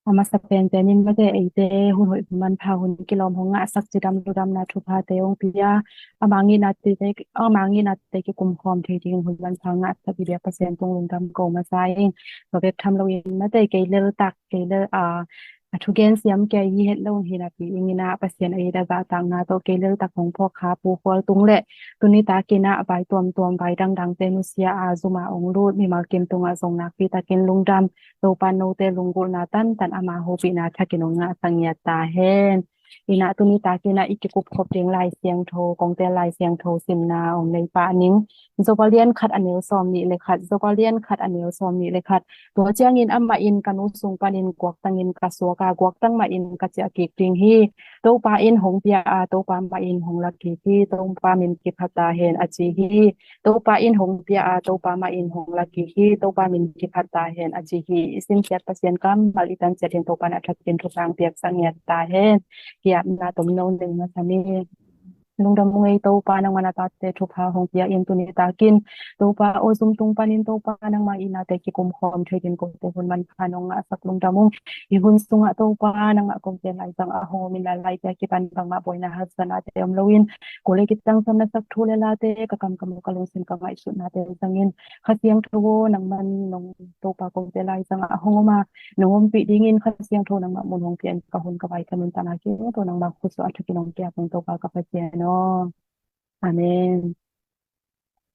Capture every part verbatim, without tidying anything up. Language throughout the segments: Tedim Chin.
A masa pen tenin mate eite hun hoih hun manpha hun kilawm hong ngahsak cidam ludamna thuphate hong pia, ama ngihna tete, ama ngihna tete kikum khawm thei dingin hun manpha ngahsak i biak Pasian tung lungdam ko masa ing. Tua bek tham loin mate kei leltak kei lel a a thugen siam kei hi het lo hi napi ing ina Pasian a ida zahtakna tawh kei leltak hong phawk kha pu khual tung le tuni takin a vai tuamtuam vai dangdangte nusia a zuma ong lut mimal kim tungah zong nakpi takin lungdam Topa note lunggulhna tantan ama hopihna thakin ong ngahsak ngiat ta hen. Ina tuni takin a i kikup khop ding Lai Siangtho kongte Lai Siangtho simna ong nei pah ning. Job a lian khat a neu sawm nih le khat, Job a lian khat a neu sawm nih le khat. Tua ciangin amah in ka nu sung panin guaktangin ka suak a guaktang mah in ka ciah kik ding hi. Topa in hong pia a Topa mah in hong la kik hi. Topa min kiphat ta hen a ci hi. Topa in hong pia a Topa mah in hong la kik hi. Topa min kiphat ta hen a ci hi. I simsiat Pasian kammal i tanciat in Topa na thakin thupha piaksak ngiat ta hen. Kiapna tomno nei masa ni. Lungdam ung ei Topa nangman a tate thupha hong pia in tuni takin Topa aw zum tung panin Topa nangma i nate kikum khawm thei din kote hun manpha nong ngahsak lungdam ung. I hun sungah Topa nangah kote laizang a hong omin lalai tia kipan bangmah buaina haksatnate om loin kule kitang samna sak thu le late ka kamkam ka lungsim ka ngaihsutnate zangin Kha Siangtho aw nangman nong Topa kote laizang a hong oma nong ompih dingin Kha Siangtho nangmah mun hong pian ka hun ka vai ka nun tana ki to nangmah khusu a thakin hong piak hong Topa ka Pasian aw. Amen.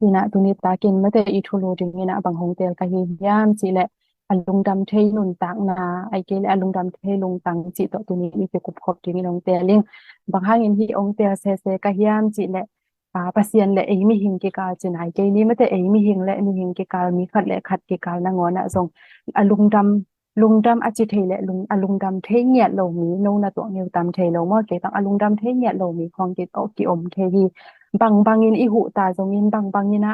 Ina tuni takin mate i thulu dingin a bang hong tel ka hi hiam cih le a lungdam thei nuntakna ai kei le a lungdam thei lungtang cih tawh tuni i kikup khop dingin hong tel ing. Bang hangin hi hong tel sese ka hiam cih le a Pasian le ei mihing kikal cin ai kei ni mate ei mihing le mihing kikal mi khat le khat kikal nangawn ah zong a lungdam lungdam a ci thei le a lungdam thei ngiat lo mi no na tuah ngeu tam thei lo maw kei tang a lungdam thei ngiat lo mi khawng ki om thei hi. Bang bangin i huh ta zongin bang bangin a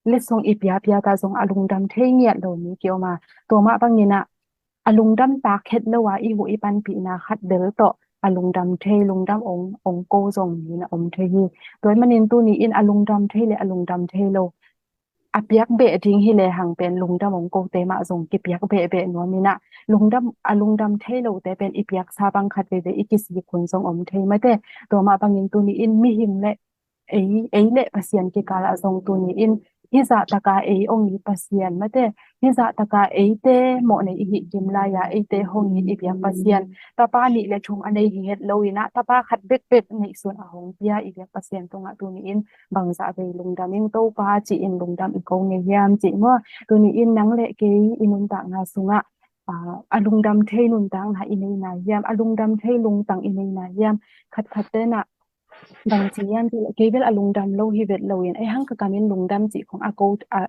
letsong i piapia ta zong a lungdam thei ngiat lo mi ki om a tua mah bangin a a lungdam tak het lo a i huh i panpihna khat bel tawh a lungdam thei lungdam ong ong ko zong mi na om thei hi. Tua manin tuni in a lungdam thei le a lungdam thei lo a piak beh ding hi le hang pen lungdam ong kote mah zong kipiak beh beh nuam ina lungdam a lungdam thei lote pen i piaksa bang khat veve i kisik hun zong om thei mate. Tua mah bangin tuni in mihing le ei ei le Pasian kikal ah zong tuni in hizah taka ei ong i Pasian mate hizah taka eite mawh nei i hih kim lai-a eite hong i biak Pasian tapa nih le thum a nei hi het lo ina tapa khat bekbek neihsun a hong pia i biak Pasian tungah tuni in bangzah vei lungdam ing Topa ci-in lungdam i ko ngei hiam cih maw? Tuni in nang le kei i nuntakna sungah a lungdam thei nuntakna i neina hiam a lungdam thei lungtang i neina hiam? Khatkhat tenah bang ci hiam cih le kei bel a lungdam lo hi vet loin ei hang ka kamin lungdam cih khong a ko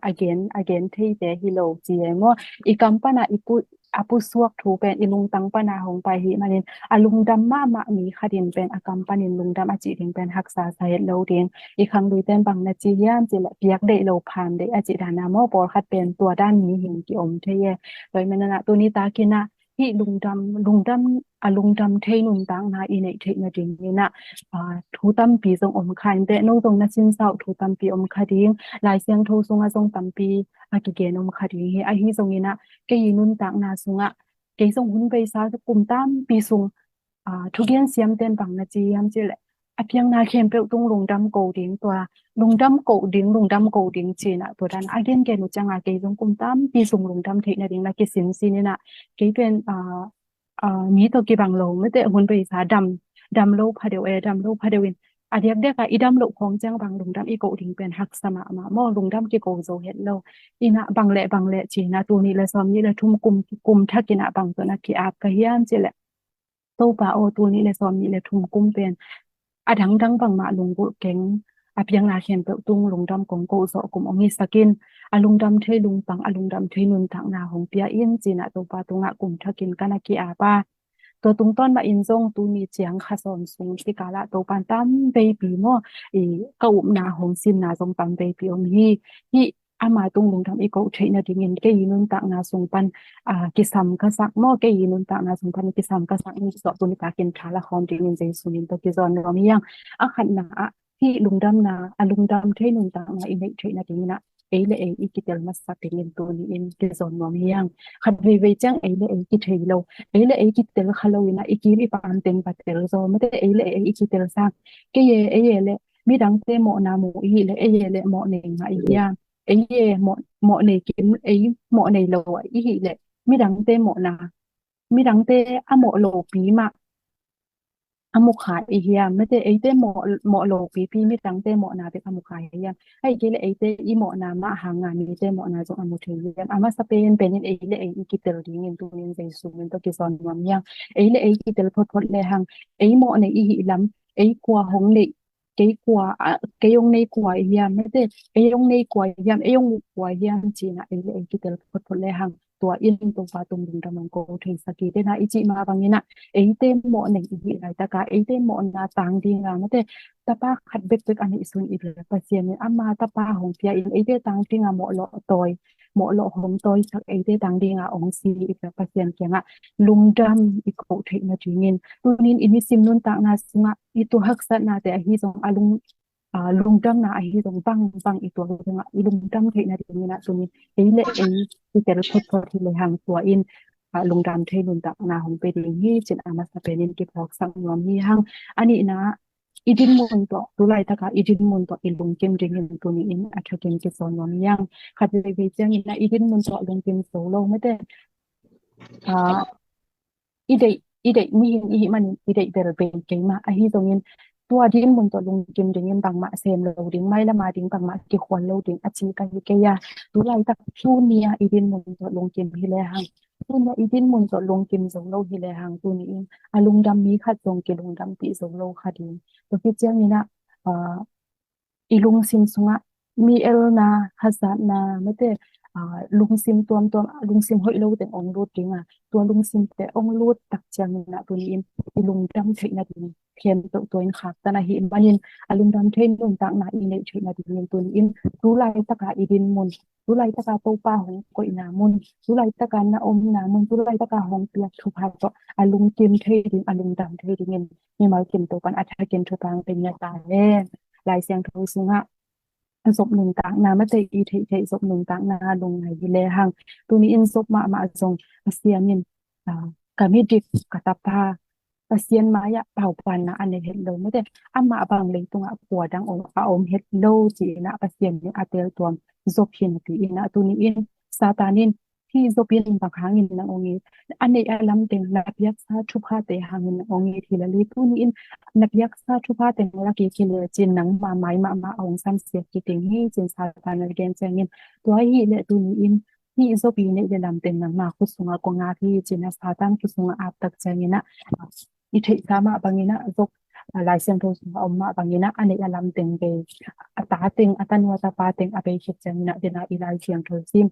a gen a gen theite hi lo ci e maw? I kam pana i pu a pusuak thu pen i lungtang pana hong pai hi manin a lungdam mahmah mi khatin pen a kam panin lungdam a cih ding pen haksa sa het lo ding. I khang lui ten bang na ci hiam cih le piak deih lo pham deih a cih dana maw pawlkhat pen tua dan mi hin ki om thei e. Tua i manana tuni takina hih lungdam lungdam a lungdam thei nuntakna i neih theih nading ina thu tampi zong om kha in teh no zong na sinsau thu tampi om kha ding. Lai Siangtho sunga zong tampi a kigen om kha ding hi ahi zongina kei i nuntakna sungah kei zong hun beisa kum tampi sung thugen siamten bang na ci hiam cih le a piangna khempeuh tung lungdam ko ding tua lungdam ko ding lungdam ko ding cina tua dan a gengen uh cianga kei zong kum tampi sung lungdam theih nading na kisinsin ina kei pen mi tawh kibang lo mate hun beisa dam dam lo phadeuh e dam lo phadeuh in a diakdiaka i dam loh khawng ciang bang lungdam i koh ding pen haksa mahmah maw? Lungdam kiko zo het lo. Ina bang le bang le cina tul nih le sawm nih le thum kum kum thak ina bang tawh na ki-ap ka hiam cih le Topa aw tul nih le sawm nih le thum kum pen a dangdang bangmah lunggulh keng a piangna khempeuh tung lungdam kong koh zawh kum ong hisakin a lungdam thei lungtang a lungdam thei nuntakna hong pia in cina Topa tungah kum thakin ka na ki-ap a tua tungtawn mah in zong tuni ciang kha sawm sung kikala Topan tam veipi maw i ka upna hong simna zong tam veipi om hi. Hih ama tung lungdam i koh theih nadingin kei i nuntakna sung pan kisam ka sak maw kei i nuntakna sung pan kisam ka sak in suah tuni takin thala khawm dingin Jesu min tawh kizawn nuam hiang. A khatna ah hih lungdamna a lungdam thei nuntakna i neih theih nadingin ah ei le ei i kitel masa dingin tuni in kizawn nuam hi hang. Khat veivei ciang ei le ei kithei lo, ei le ei kitel kha lo in ah i kim i pam teng va tel zaw, mate ei le ei i kitel sang. Kei e, ei e le midangte mawhna mu i hih leh ei e le mawh nei ngah i hiam? Ei e mawh, mawh nei kim, ei mawh nei lo ah i hih leh midangte mawhna, midangte a mawh lopi mah a mu kha i hiam? Mate eite mawh, mawh lopipi midangte mawhna bek a mu kha i hiam? Ahih kei leh eite i mawhna mah hanga mite mawhna zong a mu thei hiam? A masa pen penin ei le ei i kitel dingin tuni in Jesu min tawh kizawn nuam hi hang. Ei le ei kitel photphot le hang, ei mawh nei i hih lam, ei kua hong nei, kei kua, a, kei hong nei kua i hiam? Mate ei hong nei kua i hiam, ei hong uh kua i hiam ci-in ah ei le ei kitel photphot le hang, tua in Topa tung lungdam hong ko theisak hi. Tena i cih mah bangin ah eite mawh nei i hih laitaka eite mawhna tang dinga, mate tapa khat bekbek a neih sun i bia Pasian in ama tapa hong pia in eite tang dinga mawh lawh tawi, mawh lawh hong tawisak eite tang dinga hong si i bia Pasian kiangah lungdam i ko theih nadingin tuni in i nisim nuntakna sungah i tuah haksatnate ahi zong a lung, aa, lungdamna ahi zong bangbang i tuah zongah i lungdam theih nadingin ah tuni in ei le ei i tel photphot hi le hang tua in, aa, lungdam thei nuntakna hong pe ding hi ci-in a masa penin kiphawksak nuam hi hang. A nihna, i dinmun tawh, tu laitaka i dinmun tawh i lungkim dingin tuni in a thakin kizawn nuam hi hang. Khat veivei ciangin ah i dinmun tawh lungkim zo lo, mate, aa, i deih, i deih mihing i hih manin i deih bel bei kei mah. Ahi zongin tua dinmun tawh lungkim dingin bangmah sem lo ding, mailama ding bangmah kikhual lo ding a ci ka hi kei a. Tu laitak tuni a i dinmun tawh lungkim hi le hang, tuni a i dinmun tawh lungkim zo lo hi le hang tuni in a lungdam mi khat zong kilungdampih zo lo kha ding. Tua khit ciangin ah, aa, i lungsim sungah mi elna, hazatna, mate, aa, lungsim tuamtuam, lungsim hoih lo teng hong lut dinga, tua lungsimte hong lut tak ciangin ah tuni in i lungdam theih nading khempeuh tua in khaktan ahih manin a lungdam thei nuntakna i neih theih nadingin tuni in tu laitaka i dinmun, tu laitaka Topa hong koihna mun, tu laitaka na omna mun, tu laitaka hong piak thupha tawh a lungkim thei ding, a lungdam thei dingin mimal kim Topan a thakin thupha hong pe nia ta hen. Lai Siangtho sungah Job nuntakna, mate i theihtheih Job nuntakna lungngai hi le hang, tuni in Job mahmah zong Pasian in, aa, ka midik, ka tapa, Pasian mai-ah paupanna a nei het lo, mate amah bang leitungah kua dang om, a om het lo ci-in ah Pasian in a teltuam Job hi napi-in ah tuni in Satan in hih Job in bang hangin nang hong it, a neih a lam teng na piaksa thuphate hangin nang hong it hi lel hi. Tuni in na piaksa thuphate hong lak kik hi lecin nangma mai mahmah a hong samsiat kik ding hi ci-in Satan a gen ciangin, tua ahih leh tuni in hih Job i neih le lam teng nangma khut sungah kong ap hi ci-in ah Satan khut sungah ap tak ciangin ah i theihsa mah bangin ah Job, aa, Lai Siangtho sungah a om mah bangin ah a neih a lam teng bei, a ta teng, a tanu a tapa teng a bei khit ciangin ah dena i Lai Siangtho sim.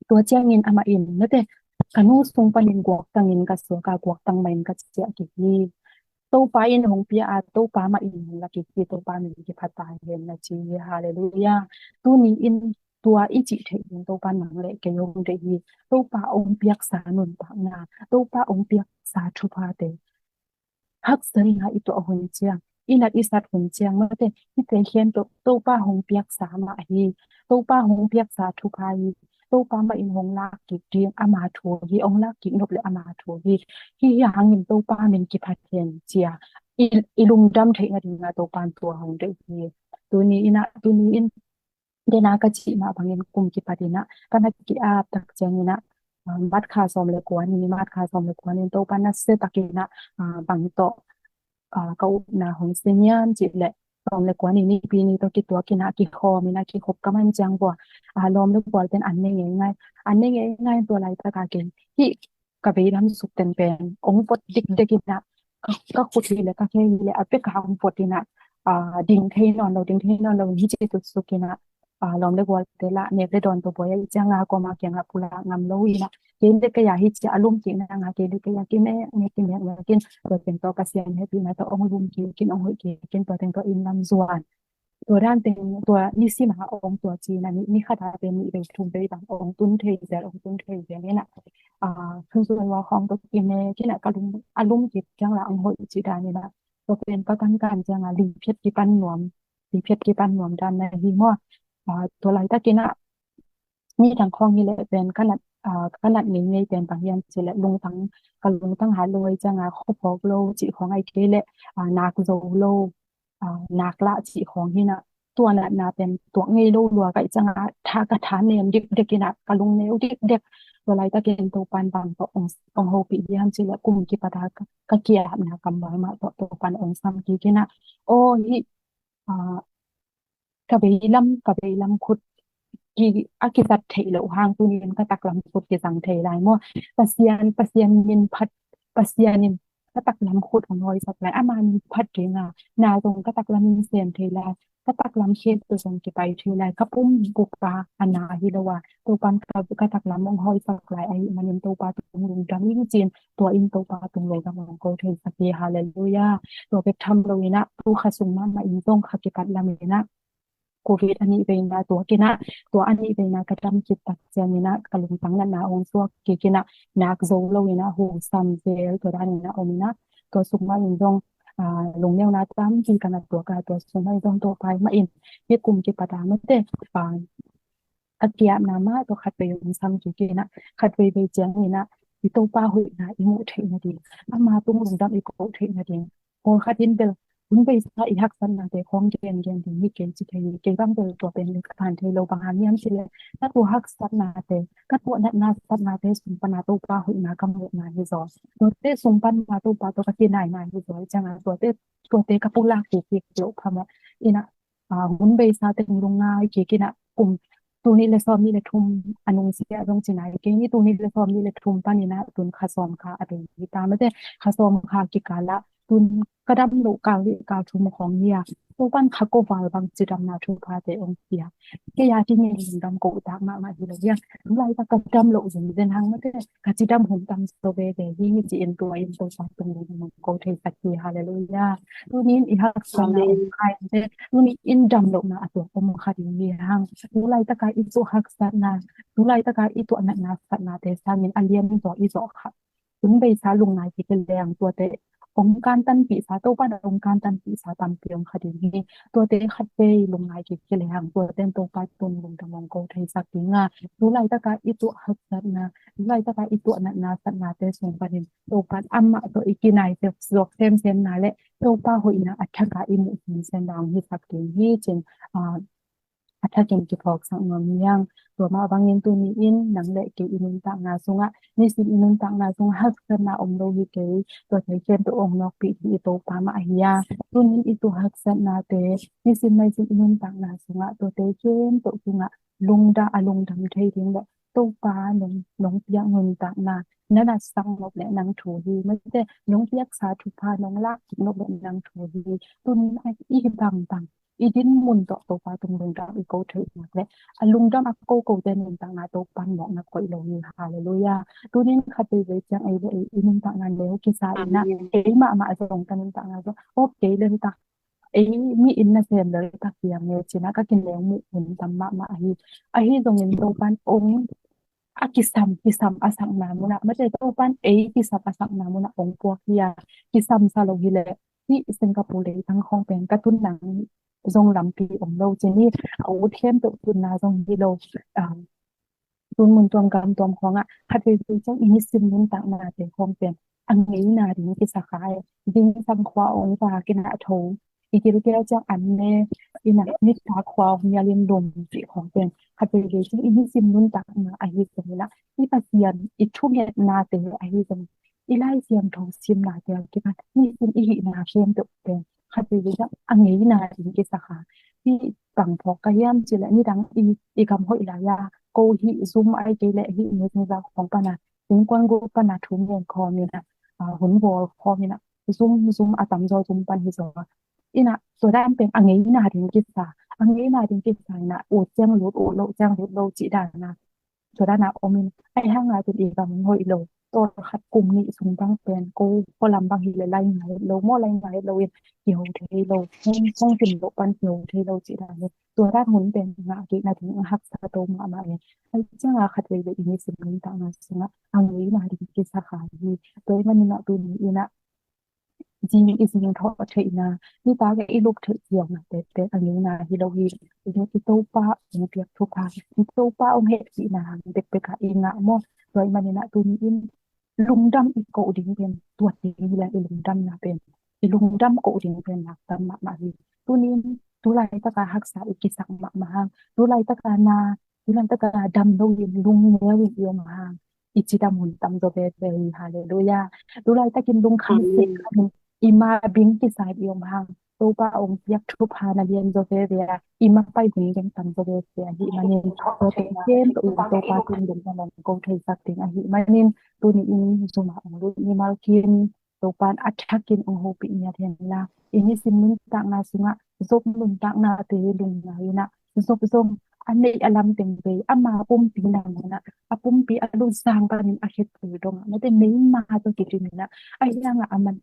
Tua ciangin amah in, mate, ka nu sung panin guaktangin ka suak a, guaktang mah in ka ciah kik hi. Topa in hong pia a, Topa mah in hong lak kik hi, Topa min kiphat ta hen na ci hi. Halleluiah. Tuni in tua i cih theih ding Topa nang le kei hong deih hi. Topa hong piaksa nuntakna, Topa hong piaksa thuphate haksa dinga i tuah hun ciang, i nat i sat hun ciang, mate, hihte khempeuh Topa hong piaksa mah hi. Topa hong piaksa thupha hi. Topa mah in hong lak kik ding ama thu hi. Hong lak kik nop le ama thu hi. Hih hangin Topa min kiphat hen ci-a i, i lungdam theih nadinga Topa in tua hong deih hi. Tuni in ah, tuni in dena ka cih mah bangin kum kipat in ah ka na ki-ap tak ciangin ah, aa, March kha sawm le kua ni, March kha sawm le kua ni in Topa nasia takin ah, aa, bang tawh, aa, ka upna hong sia hiam cih leh sawm le kua ni Nipi ni tawh kituak in ah kikhawm in ah kikhop ka man ciang vua, aa, lawm le gualte'n an ne ngeingai, an ne ngeingai. Tua laitaka kei hih ka beidam suk teng pen hong vot dikdek in ah, ka, ka khut hi leh ka khe hi leh a pek a hong vot in ah, aa, ding thei nawn lo, ding thei nawn lo in hici tutsuk in ah, aa, lawm le gualte lah nek le dawn tawh buai ahih cianga kuama kiangah pulak ngam lo in ah, kei le kei a hici a lum kik nanga kei le kei a kimek mek, kimek mek in, tua teng tawh Pasian hehpihna tawh hong lum kik in, hong hoih kik in, tua teng tawh inn lam zuan. Tua dan teng, tua nisim a hong tua cina ni, ni khat a pen nih vei thum vei bang hong tun thei zel, hong tun thei zel in ah, aa, thunzui ua khawng tawh kimek in ah ka lum, a lum kik ciang lah hong hoih cih dan in ah, tua pen ka kankan cianga liphiat kipan nuam, liphiat kipan nuam dan na hi maw. Tua laitakin ah nidang khawng hi leh pen ka nat, ka nat ngeingei pen bang hiam cih leh lungtang, ka lungtang hat lo ahih ciangin khuaphawk lo cih khawng, ahih kei leh nak zo lo, nak lah cih khawng hi in ah, tua natna pen tuak ngei lo lua ka hih ciangin tha, ka tha nem dikdek in ah, ka lungneu dikdek. Tua laitakin Topa'n bang tawh hong, hong hopih hiam cih leh kum kipat a ka, ka ki-apna kammal mah tawh Topa'n hong sam kik in ah, aw hih ka veilam, ka veilam khut ki, a kizat theih loh hang tuni-in ka taklam khut kizang thei lai maw? Pasian, Pasian min phat, Pasian in ka taklam khut hong hawisak lai, ama min phat ding a, na zong ka taklam in sem thei lai, ka taklam khempeuh zong kipai thei lai, ka pum bup a, a na hi lo a, Topa'n ka, ka taklam hong hawisak lai ahih manin Topa tung lungdam ing ci-in, tua in Topa tung lungdam hong ko theisak hi. Halleluiah. Tua bek tham lo in ah, tu kha sung mahmah in zong kha kipat lam in ah Covid a nih veina tuak in ah, tua a nih veina ka dam khit tak ciangin ah ka lungtang natna hong suak kik in ah, nak zo lo in ah hu sam zel tua dan in ah om in ah, tua sung mah in zong lungneuna tampi ka na tuak a, tua sung mah in zong Topa in mah in hih kum kipat a mate a ki-apna mah tawh khatvei hong sam kik in ah, khatvei vei ciangin ah i Topa hoihna i muh theih nading, ama tung lungdam i ko theih nading, pawlkhat in bel hun beisa i haksatnate khawng gengen ding hi kei ci thei hi. Kei bang bel tua pen ka phan thei lo, bang hang hiam cih leh ka tua haksatnate, ka tua natna satnate sung pan a Topa hoihna ka muhna hi zaw, tuate sung pan a Topa tawh ka kinaina hi zaw ahih ciangin tuate, tuate ka pulak kik kik loh phamawh in ah, hun beisa teng lungngai kik in ah kum tul nih le sawmnih le thum a nungsiah zong ci nai kei ni, tul nih le sawmnih le thum panin ah tun kha sawm kha a bei hi ta mate, kha sawm kha kikal ah tun ka dam loh kal nih kal thum khawng hi a, Topa'n kha ko val bang cidamna thuphate hong pia. Kei a dingin lungdam ko tak mahmah hi lo hi a, tu laitak ka dam loh zenzen hang mate, ka cidam hun tam zaw veve hi ci-in tua in Topa tung lungdam hong ko theisak hi. Halleluiah. Tuni-in i haksatna om kha in te, tuni-in dam lohna a tuak om kha ding hi hang. Tu laitak a i tuah haksatna, tu laitak a i tuah natna satnate sangin a lian zaw i zawh kha, hun beisa lungngai kik leng tuate hong kantanpihsa, Topa'n hong kantanpihsa tampi om kha ding hi. Tuate khatvei lungngai kik leng tuate in Topa tung lungdam hong ko theisak ding a, tu laitak a i tuah haksatna, tu laitak a i tuah natna satnate sung panin Topa'n amah tawh i kinai zuak semsemna le Topa hoihna a thak a i muh semsemna hong hisak ding hi ci-in a thakin kiphawksak nuam hi hang. Tua mah bangin tuni-in nang le kei i nuntakna sungah, nisim i nuntakna sungah haksatna om lo hi kei, tuate khempeuh hong nawkpih ding i Topa mah ahi a, tuni-in i tuah haksatnate nisim maisim i nuntakna sungah tuate khempeuh sungah lungdam, a lungdam thei ding le Topa nong, nong piak nuntakna, na natsak nop le nang thu hi mate, nong piaksa thupha nong lak kik nop le nang thu hi. Tuni-in i hi bangbang i dinmun tawh Topa tung lungdam i ko theih nak le a lungdam a kokote nuntakna Topa'n mawkna koih lo hi. Halleluiah. Tuni-in khatvei vei ciang ei le ei i nuntakna neu kisa in ah, ei mahmah zong ka nuntakna zong op kei lel tak, ei mi in nasem lel tak hiam neu ci-in ah ka kineu muh hun tam mahmah ahi. Ahi zongin Topa'n ong a kisam, kisam a sakna munah mate, Topa'n ei kisam a sakna munah ong puak hi a, kisamsa lo hi leh hih Singapore leitang khawng pen ka tun nang zong lampi om lo ci ni, a ut khempeuh tunna zong hi lo. Tun mun tuam gam tuam khawngah khatvei vei ciang i nisim nuntaknate khawng pen a ngeina ding kisa kha e. Zingsang khua ong va kinah tho, i gilkial ciang an ne, i nak nitak khua ong mialin lum cih khawng pen khatvei vei ciang i nisim nuntakna ahi zongin ah, i Pasian i thungetnate ahi zongin, i Lai Siangtho simnate a kikal nisim i hihna khempeuh pen khatvei vei ciang a ngeina ding kisa kha. Hih bang phawk ka hiam cih leh nidang i, i gam hoih lai-a ko hih Zoom ahih kei leh hih messenger khawng pana innkuan group pana thu ngen khawm in ah, hun bawl khawm in ah, Zoom, Zoom a tamzaw Zoom pan hi zaw a. In ah tua dan pen a ngeina ding kisa, a ngeina ding kisa in ah, ut ciang lut, ut loh ciang lut lo cih dan a, tua dan a om in, ahi hang a tun i gam hoih lo, tawlkhat kum nih sung bang pen ko, ko lam bang hi leh lai ngai lo maw, lai ngai lo in kiho thei lo, hong, hong zin loh pan kiho thei lo cih dan hi. Tua dan hun pen ngah kik nading a haksa to mahmah e. Ahi ciang a khatvei vei i nisim nuntakna sungah a ngeina ding kisa kha hi. Tua ahih manin ah tuni-in ah zing i zing thawh theihna, nitak a i luk theih ziauna pekpek a ngeina hi lo hi. I Topa hong piak thupha, i Topa hong hehpihna hang pekpek a i ngah maw. Tua ahih manin ah tuni in lungdam i koh ding pen, tua ding hi leh i lungdamna pen, i lungdam koh ding pen lak tam mahmah hi. Tuni in tu laitaka haksa i kisak mahmah hang, tu laitaka na, tu laitaka dam lo in lungmuang in i om hang, i cidam hun tam zaw veve hi. Halleluiah. Tu laitakin lungkham sek in i ma bing kisai i om hang, Topa hong piak thupha na lian zaw veve a, i mapai hun ding tam zaw veve ahih manin, tua teng khempeuh in Topa tungah lungdam hong ko theisak ding ahih manin, tuni in Zoom ah hong lut mimal kim Topa in a thakin hong hopih ngiat hen la, i nisim nuntakna sungah Job nuntaknate lungngai in ah, Job zong a neih a lam teng vei, ama pumpi nangawn ah, a pumpi a luzang panin a khet tul dongah, mate, meima tawh kidim in ah, ahi hangah aman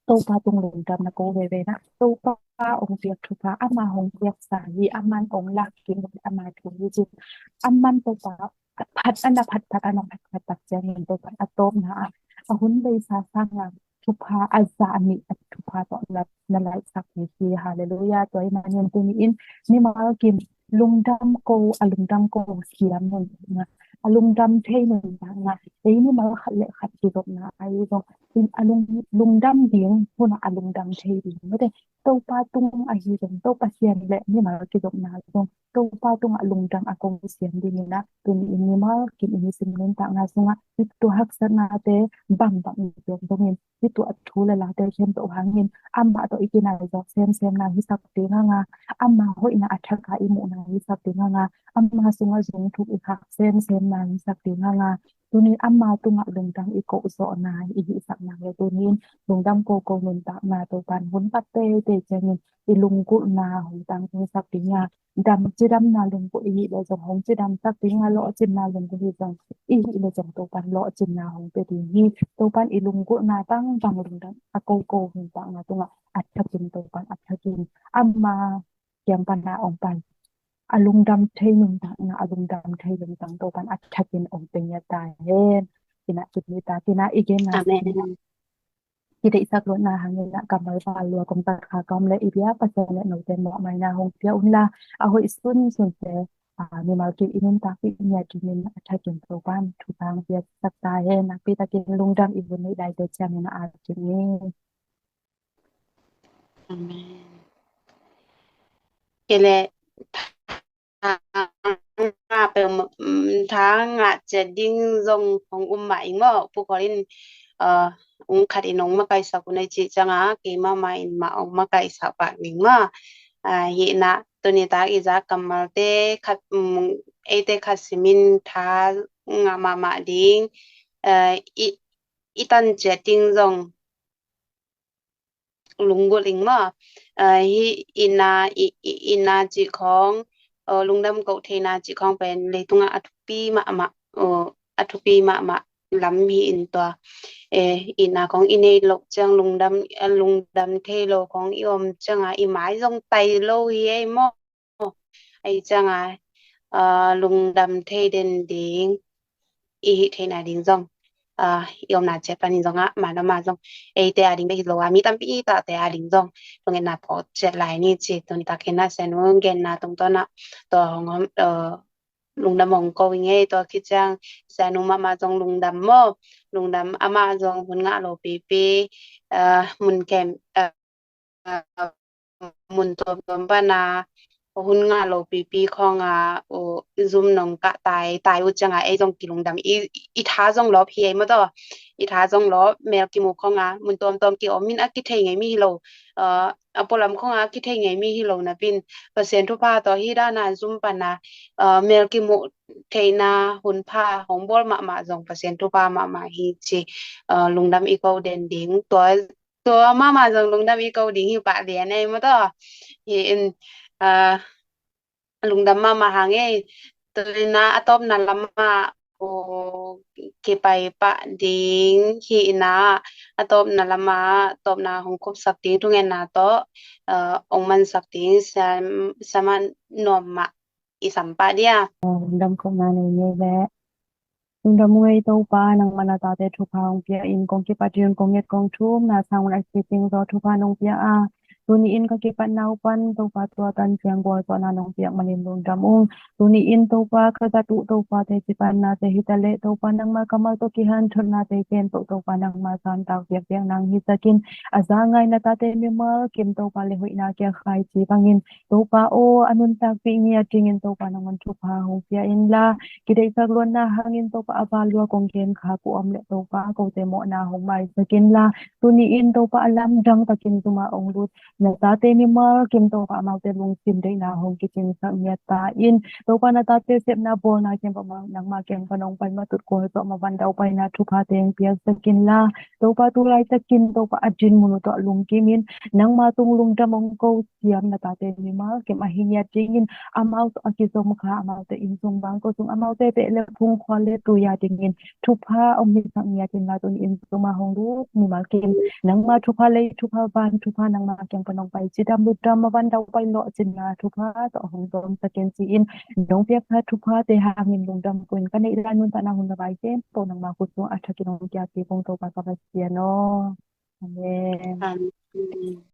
Topa tung lungdam na ko veve in ah, Topa hong piak thupha, ama hong piaksa hi, aman hong lak kim, ama thu hi cin, aman Topa a phat, a na phat phat, a na phat phat tak ciangin Topa a tawpna ah, a hun beisa sanga thupha a za a nih a thupha tawh na, na laihsak hi hi. Halleluiah. Tua ahih manin tuni in mimal kim lungdam ko, a lungdam ko siam nuntakna, a lungdam thei nuntakna, ei mimal khat le khat kizopna ahi zong, a lung, lungdam ding hunah a lungdam thei ding, mate, Topa tung ahi zong, Topa siam le mimal kizopna zong, Topa tungah lungdam a ko siam ding in ah, tuni in mimal kim i nisim nuntakna sungah i tuah haksatnate bangbang i tuak zongin, i tuah thu le late khempeuh hangin amah tawh i kinai zawk semsemna hisak ding hang a, ama hoihna a thak a i muhna hisak ding hang a, ama sungah zung thuk i khak semsemna hisak ding hang a, tuni in ama tungah lungdam i kohzawhna i hihsak nak le, tuni in lungdam koko nuntakna Topa in hun pat teitei ciangin i lunggulhna hong tangtungsak ding a, dam, cidamna lunggulh i hih leh zong hong cidamsak ding a, lawhcinna lunggulh hi zong i hih leh zong Topa in lawhcinna hong pia ding hi. Topa in i lunggulhna bangbang lungdam a koko nuntakna tungah a thakin, Topa in a thakin ama kiang pana hong pai a lungdam thei nuntakna, a lungdam thei lungtang Topa in a thakin hong pia ngiat ta hen. Ina kipita kina i genna. Amen. Kideihsak luatna hangin ah kammal val lua kong tat kha kawm le i biak Pasian le note mawhmaina hong pia un la, a hoih sunsunte, a, mimal kim i nuntakpih ngiat dingin a thakin Topa in thupha hong piaksak ta hen. Nakpi takin lungdam, i hun neih daite ciangin a at kik ni. Amen. Kei le thangah pe, mm, thangah ciat ding zong hong um mah ing maw. Pu Kholin, uh, ung khat in hong makaihsak un ei cih ciangah, kei mahmah in mah hong makaihsak pah ing maw. Ah, hi na, tuni tak i zak kammalte khat, mm, eite khat simin tha ngah mahmah ding, uh, i, i tan ciat ding zong lunggulh ing maw. Ah, hi ina, i, i, ina cih khawng, uh, lungdam koh theihna cih khawng pen leitungah a thupi mahmah, uh, a thupi mahmah lam hi in tua. Eh, ina khawng i nei loh ciang lungdam, a lungdam thei lo khawng i om ciangah i mai zong tai lo hi ei maw. Ahi ciangah, ah, lungdam thei den ding, i hih theihna ding zong, ah, i omna ciat panin zongah, mah na mah zong, eite a ding bek hi lo a, mi tampi i tate a ding zong lungngetna phawk ciat lai ni ci. Tun takin ah Sianu genna tungtawn ah tua hong, ah, lungdam hong ko ing ei. Tua khit ciang Sianu mahmah zong lungdam maw, lungdam, amah zong hun ngah lo pipi, ah, mun kem, ah, mun tuamtuam pana hun ngah lo pipi khawng a, uh, Zoom nong kah tai, tai uh ciangah ei zong kilungdam, i, i tha zong lawp hi ei maw taw. I tha zong lawp, mel kimu khawng a mun tuamtuam ki om in a kithei ngei mi hi lo, uh, a pualam khawng a kithei ngei mi hi lo napi in Pasian thupha tawh hi dana Zoom pana, uh, mel kimu theihna hun pha hong bawl mahmah zong Pasian thupha mahmah hi ci, uh, lungdam i ko den ding. Tua tua mahmah zong lungdam i ko ding hi pah lian ei maw taw. Hi in, ah, lungdam mahmah hang ei. Tua ina a tawpna lamah, oh, kipai pah ding hi ina, a tawpna lamah tawpna hong khupsak ding, thungetna tawh, ah, hong mansak ding Siamah Nuam mah i sam pah dia. Lungdam kohna nei ngei le. Lungdam ung ei Topa, nangmah na tate thupha hong pia in, kong kipat ding un kong nget kong thum na sang un a kicing zaw thupha nong pia a, tuni in ka kipatna uh pan Topa tua tan ciang gualzawhna nong piak manin lungdam ung. Tuni in Topa ka zat uh Topa te ci pan nate hi ta leh Topa nangmah kammal tawh kihanthawnna te ken tawh Topa nangmah santak piakpiak nang hi sakin, a za ngai na tate mimal kim Topa le hoihna kia khai ci bangin Topa aw, a nuntakpih ngiat dingin Topa nangman thupha hong pia inla, kideihsak luanna hangin Topa a va lua kong gen khak uh om le Topa kote mawhna hong maisak inla, tuni in Topa a lamdang takin zuma hong lut na tate mimal kim Topa amaute lungsim deihna hong kicinsak ngiat ta in, Topa na tate sepna bawlna kiang pa nangma kiang pa nong pai matut kual zawh ma van dau paina thupha teng piaksak inla, Topa tu laitakin Topa a din mun uh tawh lungkimin nangma tung lungdam hong ko siam na tate mimal kim ahi ngiat dingin amau tawh a kizom kha amaute inn sung bang ko sung amaute peh le phung khua le tui a dingin thupha hong misak ngiat inla, tuni in zuma hong lut mimal kim nangma thupha lei thupha van thupha nangma kiang pa nong pai cidam lutdam ma van dau pai lawh cinna thupha tawh hong zom sakin ci-in nong piaksa thupha te hangin lungdam ko in ka neih lai nuntakna hun na vai ken po nangma khut sung a thakin hong kiak ki kong Topa ka Pasian aw. Amen. Amen.